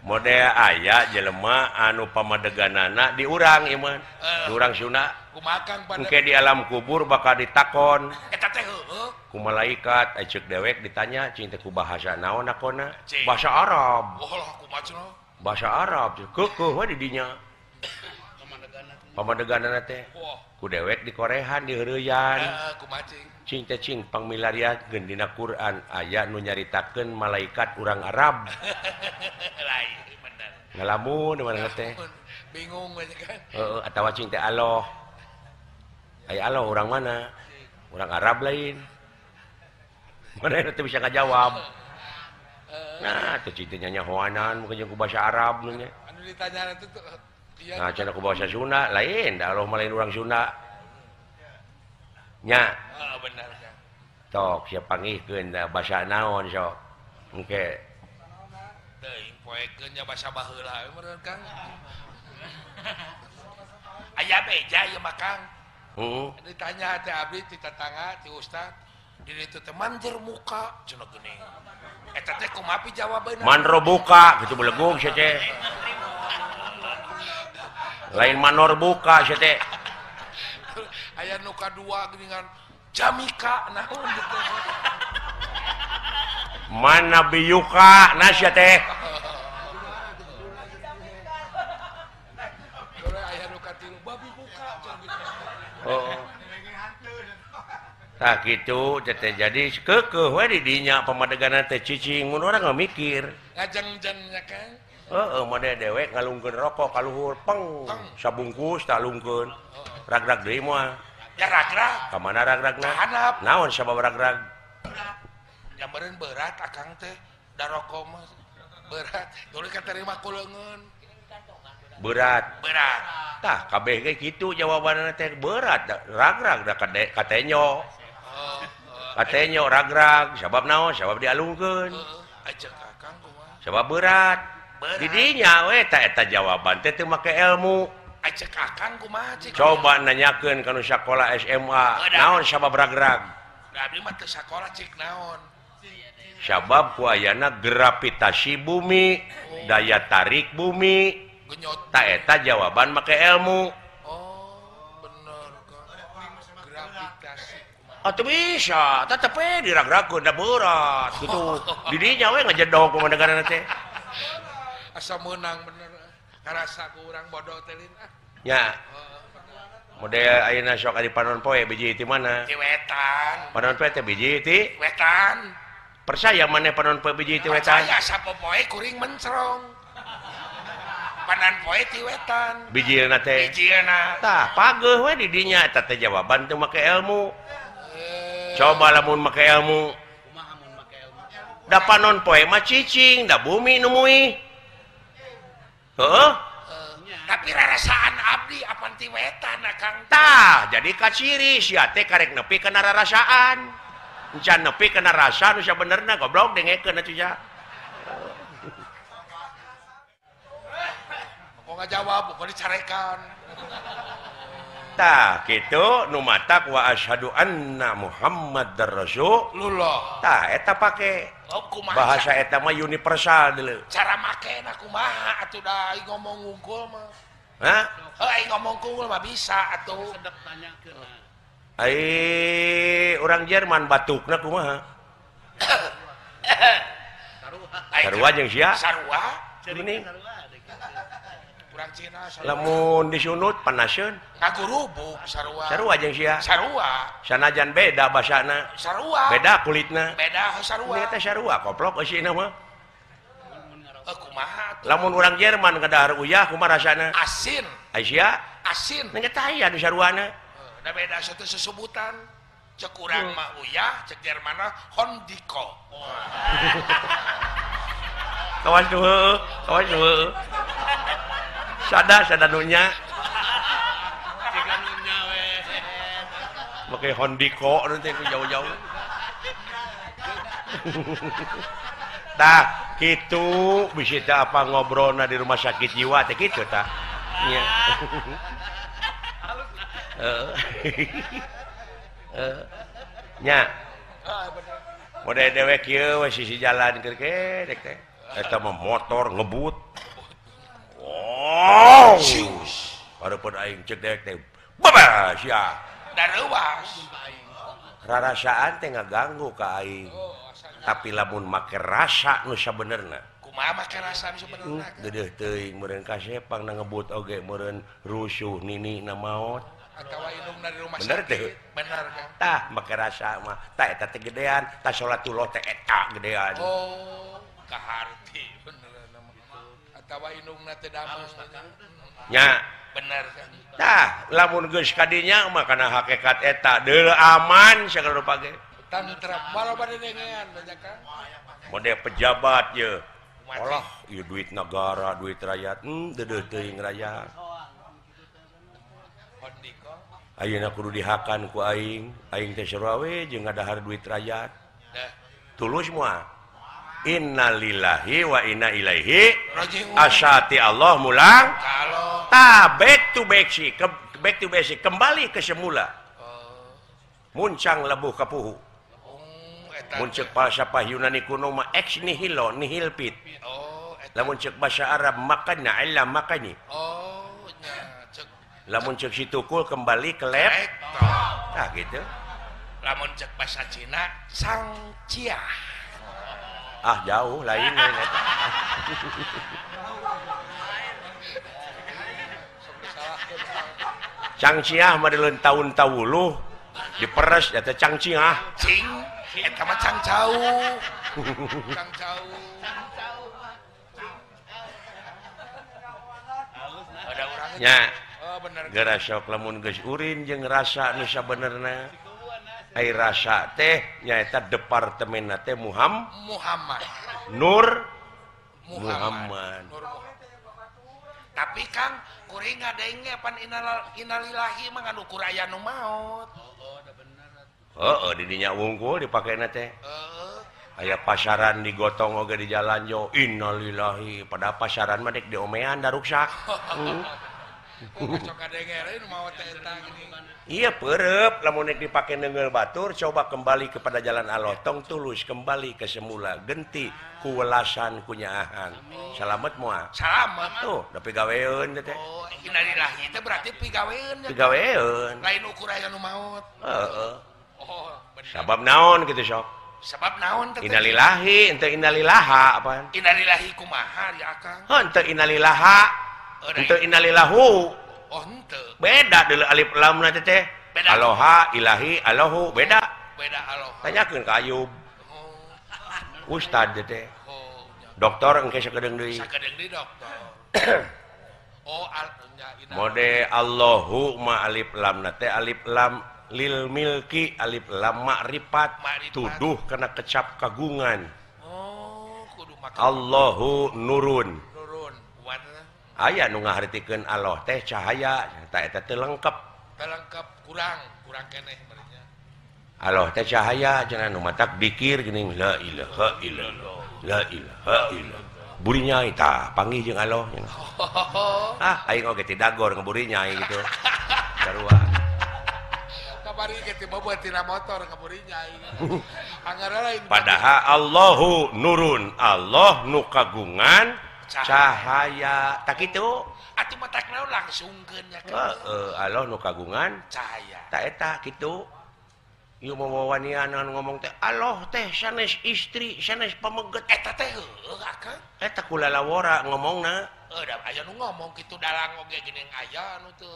Model aya jelema anu pamadeganana di urang ieu mah. Di urang Sunda. Engke di alam kubur bakal ditakon. Eta teh heueuh. Ku malaikat ceuk dewek ditanya cing teh ku bahasa naon nakona? Bahasa Arab. Oh, kumaha cenah? Bahasa Arab keukeuh we di dinya. Pamadeganana teh. Ku dewek dikorehan diheureyan. Heeh, kumaha cing? Cing teh cing pangmilariakeun dina Quran aya nu nyaritakeun malaikat urang Arab. Lain bener. Ngalamun mana teh? Bingung we kan. Heeh, atawa cing teh Allah. Aya Allah urang mana? Urang Arab lain. Mana teh bisa ngajawab. Nah, teh cing teh nyanyahoanan mungkin jeung ku bahasa Arab nya. Anu ditanya itu iya. Nah, cenah ku bahasa Sunda lain, da Allah mah lain urang Sunda. Nya. Heeh, bener kan. Tok sia pangihkeun da basa naon sok. Engke. Teuing poekeun nya basa baheula we meureun Kang. Aya beja ieu mah Kang. Heeh. Ditanya teh abdi ti tatangga ti ustad, di ditu teh manjer muka cenah geuning. Eta teh kumaha pi jawabeunna? Manro buka kitu belegug sia teh. Lain manor buka sia teh. Aya nu kadua geuningan jamika naon gitu. Mana biyuka na sia teh. Aya nu katilu babi buka cenah. Oh. Tah kitu teh jadi keukeuh we di dinya pamadeganna teh cicing mun urang mikir. Ngajeng-jeng nya Kang. Heeh, mode dewek ngalungkeun rokok ka luhur peng sabungkus talungkeun. Ragrag deui moal. Ya ragrag. Ka mana ragragna? Kahanap. Naon sabab ragrag? Ya meureun berat akang teh da rokok mah berat. Tuluy katarima ku leungeun. Berat. Berat. Tah kabeh ge kitu jawabanna teh berat ragrag da katenyo. Katenyo ragrag sabab naon? Sabab dialungkeun. Heeh, akang kumaha? Sabab berat. Di dinya we ta eta jawaban teh teu make ilmu. Acek akang kumaha cik? Coba nanyakeun ka nu sakola SMA, naon sabab ragrag? Da abdi mah teu sakola cik naon. Sabab ku ayana gravitasi bumi, daya tarik bumi. Ta eta jawaban make ilmu. Oh, bener Kang. Gravitasi kumaha? Atuh bisa, tetep we diragragkeun da berat kitu. Di dinya we ngajedog kumaha negarana teh. Asa meunang bener. Karasa ku urang bodoh teh lin ah. Nya. Model ayeuna sok ari panon poe biji ti mana? Ti wetan. Panon poe teh biji ti wetan. Percaya maneh panon poe biji ti wetan? Percaya sapopoe kuring mencrong. Panon poe ti wetan. Bijilna teh. Bijilna. Tah, pageuh we di dinya eta teh jawaban teu make ilmu. Coba lamun make ilmu. Kumaha mun make ilmu? Da panon poe mah cicing, da bumi nu muih. Heeh. Tapi rarasaan abdi apan ti wetan akang. Tah, jadi kaciri sia teh karek nepi kana rarasaan. Encan nepi kana rasa nu sabenerna goblok dengekeun atuh sia. Kok ngajawab, kok dicarekan. Tah, kitu nu matak wa asyhadu anna Muhammadar Rasulullah. Tah, eta pake. Oh, bahasa eta mah universal deuleu. Cara makena kumaha atuh da aing ngomong ngungkul mah. Hah? Heuh aing ngomong ngungkul mah bisa atuh. Sedep tanyakeun. Ai urang Jerman batukna kumaha? Sarua jeung sia. Sarua. Geuning. Urang Cina sarua. Lamun disunut panaseun. Ngagurubuk sarua. Sarua jeung sia. Sarua. Sanajan beda basana. Sarua. Beda kulitna. Beda sarua. Eta sarua koplok eusina mah. Kumaha atuh? Lamun urang Jerman kadahar uyah kumaha rasana? Asin. Ai sia? Asin. Nya teh aya nu saruana. Da beda satu sesebutan. Cek urang mah uyah, cek Jerman mah hondiko. Kawas tuh heueuh, kawas tuh heueuh. Sada sada nunya. Jiga nunya we. Make hondiko nu teh ku jauh-jauh. Tah, kitu bisi teh apa ngobrolna di rumah sakit jiwa teh kitu tah. Nya. Nya. Model dewek ieu we sisi jalan keur ke dek teh. Eta mah motor ngebut. Oh. Hareupeun aing cek dewek teh. Babas ya. Dareuwas. Rarasaan teh ngaganggu ka aing. Tapi lamun make rasa nu sabenerna. Kumaha make rasa nu sabenerna? Geudeuh teuing meureun kasepang na ngebut oge meureun rusuh nini na maot. Atawa indungna di rumah bener sakit. Teh? Bener kan? Tah make rasa mah. Tah eta teh gedean, tah salatullah teh eta gedean. Oh, kaharti bener atawa indungna teh damang. Nya, bener kan? Tah, lamun geus ka dinya mah kana hakikat eta deuleu aman sagala rupa ge. Tantrap malah bade dengean banyak kan. Mode pejabat ye. Alah, ieu duit negara, duit rakyat, deudeuh teuing rakyat. Ayeuna kudu dihakan ku aing, aing teh sarua we jeung ngadahar duit rakyat. Tulus moal. Innalillahi wa inna ilaihi raji'un. Asyati Allah mulang. Ta back to basic, back to basic, kembali ke semula. Muncang lebuh kapuhu. Mun ceuk falsafah Yunani kuno mah ex nihilo nihil fit. Lamun ceuk bahasa Arab makana illa makani. Lamun ceuk si tukul kembali ke lab. Nah gitu. Lamun ceuk bahasa Cina sang cia. Ah jauh lain lain eta. Cangciah mah dileun taun tawuluh diperes eta cangciah. Cing eta mah cangcau. Cangcau. Ada urang nya. Oh bener. Geura sok lamun geus urin jeung rasa nu sabenerna. Ai rasa teh nyaeta departemenna teh Muhammad Nur Muhammad. Nur Muhammad. Tapi Kang kuring ngadenge pan innalillahi mah nganukur aya nu maot. Heeh, da bener atuh. Heeh, di dinya wungkul dipakena teh. Heeh. Aya pasaran digotong oge di jalan jo innalillahi pada pasaran mah dek diomean da ruksak. Iya perep lamun nek dipake neunggeul batur coba kembali kepada jalan Allah tong tulus kembali ke semula genti ku welasan ku nyaahan salamet moal salamet tuh da pigaweun teh. Oh innalillahi teh berarti pigaweun pigaweun lain ukur aya nu maot. Heeh. Oh bener. Sabab naon kitu sok sabab naon teh innalillahi henteu innalillaha apaan innalillahi kumaha ya Akang henteu innalillaha henteu innalillahu. Oh henteu. Beda deuleu alif lamna teh teh. Aloha ilahi alohu beda. Beda aloha. Tanyakeun ka Ayub. Oh. Ustad teh teh. Oh. Doktor engke sakedeung deui. Sakedeung deui doktor. Oh nya mode Allahu ma alif lamna teh alif lam lil milki alif lam makrifat tuduh kana kecap kagungan. Oh kudu make Allahu nurun. Aya nu ngahartikeun Allah teh cahaya ta eta teu lengkep. Teu lengkep kurang keneh berarti. Allah teh cahaya cenah nu matak dikir geuning la ilaha illallah la ilaha illallah. Buri nyai tah panggih jeung Allah. Ah aing oge ti dagor ngeburi nyai gitu. Sarua. Kamari ge ti boboh tina motor ngeburi nyai. Anggar lain. Padahal Allahu nurun, Allah nu kagungan cahaya tak kitu atuh matak naon langsungkeun nya heeh Allah nu kagungan cahaya ta eta kitu ieu mawawanian ngomong teh Allah teh sanes istri sanes pameget eta teh heueuh Akang eta kulalawora ngomongna heuh da aya nu ngomong kitu dalang oge geuning aya anu teu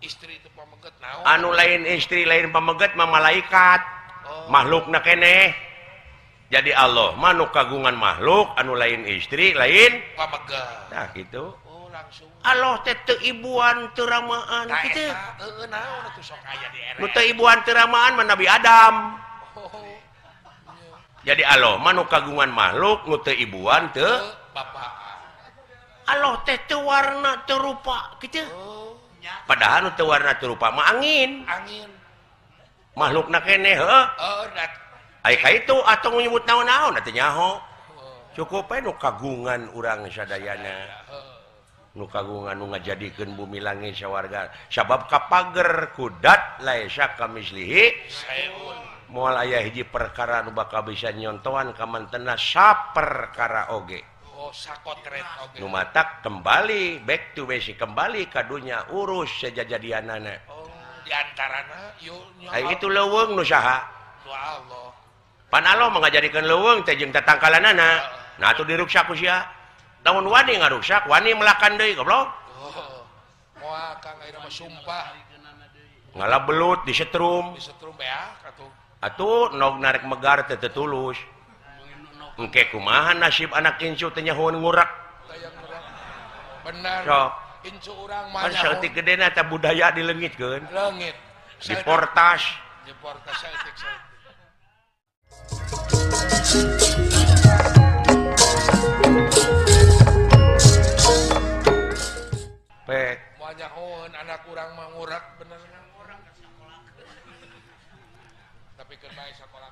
istri teu pameget naon anu lain istri lain pameget mah malaikat oh. Makhlukna keneh. Jadi Allah mah nu kagungan makhluk anu lain istri lain pameget. Nah gitu. Oh langsung. Allah teh teu ibuan teu ramaan kitu. Heeh naon atuh sok aya di era. Nu teu ibuan teu ramaan mah Nabi Adam. Oh. Jadi Allah mah nu kagungan makhluk nu teu ibuan teu bapaan. Allah teh teu warna teu rupa kitu. Oh. Padahal nu teu warna teu rupa mah angin. Angin. Makhlukna keneh heuh. Heeh. Ai ka itu atau nyebut naon-naon atuh nyaho. Cukup we nu kagungan urang sadayana. Nu kagungan nu ngajadikeun bumi langit sawarga. Sabab kapager kudat laisa kamislihi saeun. Moal aya hiji perkara nu bakal bisa nyontohan ka mantena saperkara oge. Oh Sakotret oge. Nu matak kembali back to basic, kembali ka dunya urus sejajadianana. Oh, di antarana ieu ai itu leuweung nu saha? Nu Allah. Pan Allah mah ngajadikeun leuweung teh jeung tatangkalanana. Nah atuh diruksak ku sia. Lamun wani ngaruksak, wani melakan deui goblok. Oh. Moal Kang ayeuna mah sumpah. Ngala belut disetrum. Disetrum beak atuh. Atuh nog narek megar teh teu tulus. Engke kumaha nasib anak incu teh nyahoan ngurak. Bener. Sok. Incu urang mah kan saeutik gedena teh budaya dileungitkeun. Leungit. Diportas. Diportas saeutik saeutik. Pek. Moal nyahoan anak urang mah ngurak bener. Tapi keun bae sakola.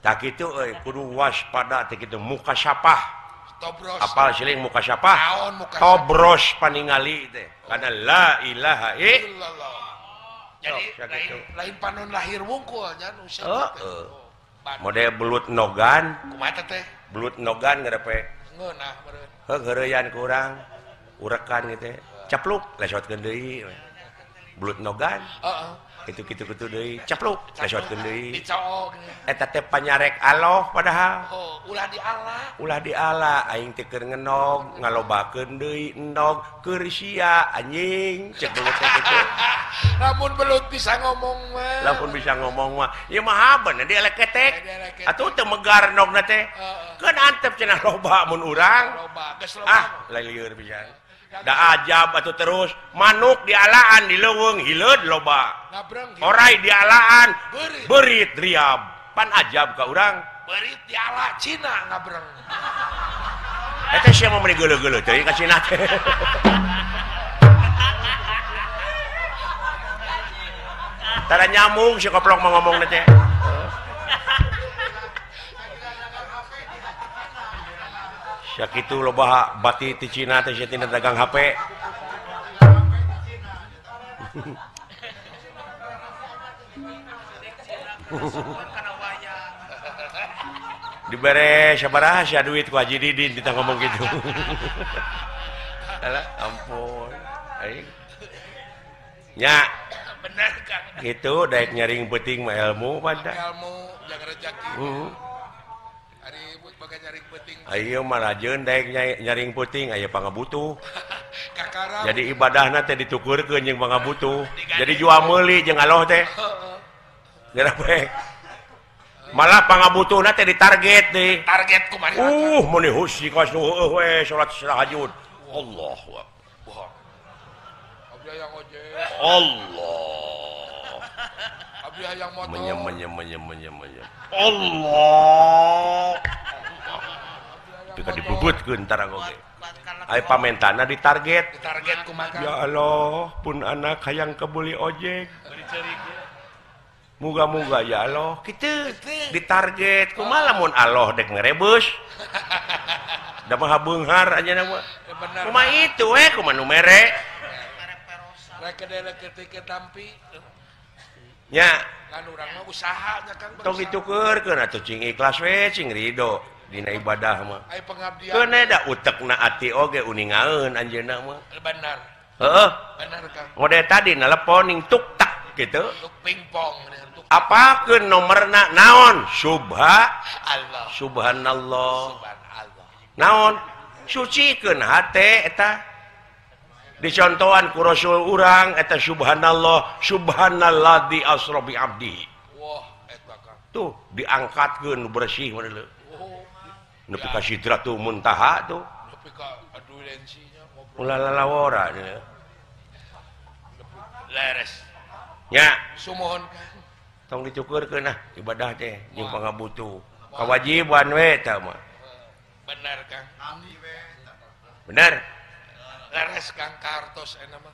Tak kitu euy kudu waspada teh kitu muka sapah. Tobros. Apal siling muka sapah? Naon muka tobros paningali teh. Karena la ilaha illallah. Jadi lain panon lahir wungkul nya nu heeh. Model belut nogan. Kumaha teh? Belut nogan ngarepe. Ngeunah meureun. Heuh heureyan ku urang. Urekan kitu. Capluk lesotkeun deui. Belut nogan. Heeh. Kitu-kitu kitu deui, capluk lesotkeun deui. Dicoog. Eta teh panyarek Allah padahal. Oh, ulah diala. Ulah diala aing teh keur ngenog, ngalobakeun deui endog keur sia anjing cek belut teh kitu. Lamun belut bisa ngomong mah. Lamun bisa ngomong mah, ieu mah haben dieleketek. Atuh teu megar endogna teh. Keun antep cenah loba mun urang. Loba, geus loba. Ah, lieur pisan. Da ajab atuh terus manuk dialaan di leuweung hileud loba. Orai dialaan beurit riab. Pan ajab ka urang. Beurit diala Cina ngabreng. Eta sia mah meuni geuleuh-geuleuh teuing ka Cina teh. Tara nyambung si koplok mah ngomongna teh. Sakitu loba bati ti Cina teh sia tina dagang HP. Dibere sabaraha sia duit ku Haji Didin kita ngomong gitu. Alah ampun. Aing. Nya. Bener Kang. Gitu daek nyaring peuting mah ilmu pada. Ilmu jangan rezeki. Ayo marajeun daek nyaring peuting aya pangabutuh. Jadi ibadahna teh ditukurkeun jeung pangabutuh. Jadi jual meuli jeung Allah teh. Geura bae. Malah pangabutuhna teh ditarget deui. Target kumaha? Meuni husi ka heueuh we salat tahajud. Allahu akbar. Abdi hayang ojek. Allah. Abdi hayang motor. Menyem menyem menyem menyem menyem. Allah. Pika dibubutkeun tara oge. Ai pamentana ditarget. Ditarget kumaha? Ya Allah, pun anak hayang kebuli ojek. Muga-muga ya Allah kitu ditarget kumaha lamun Allah dek ngerebus. Da mah beunghar anjeunna mah. Kumaha itu we kumaha nu mere. Rek ketik tampi. Nya. Kan urang mah usaha nya Kang. Tong ditukeurkeun atuh cing ikhlas we cing ridho. Dina ibadah mah. Ai pengabdian. Keun da utekna ati oge uningaeun anjeunna mah. Benar. Heeh. Benar Kang. Model tadi nelepon ning tuk tak gitu. Tuk pingpong. Apakeun nomerna naon? Subha Allah. Subhanallah. Subhanallah. Naon? Sucikeun hate eta. Dicontohan ku Rasul urang eta subhanallah, subhanalladzi asra bi abdihi. Wah, eta Kang. Tuh diangkatkeun bersih model. Nepi ka sidratul muntaha tuh. Nepi ka adulensinya ngobrol. Ulah lalawora nya. Leres. Nya, sumuhun Kang. Tong dicukurkeun ah ibadah teh jeung pangabutuh. Kawajiban we eta mah. Bener Kang. Bener. Leres Kang kartos eta mah.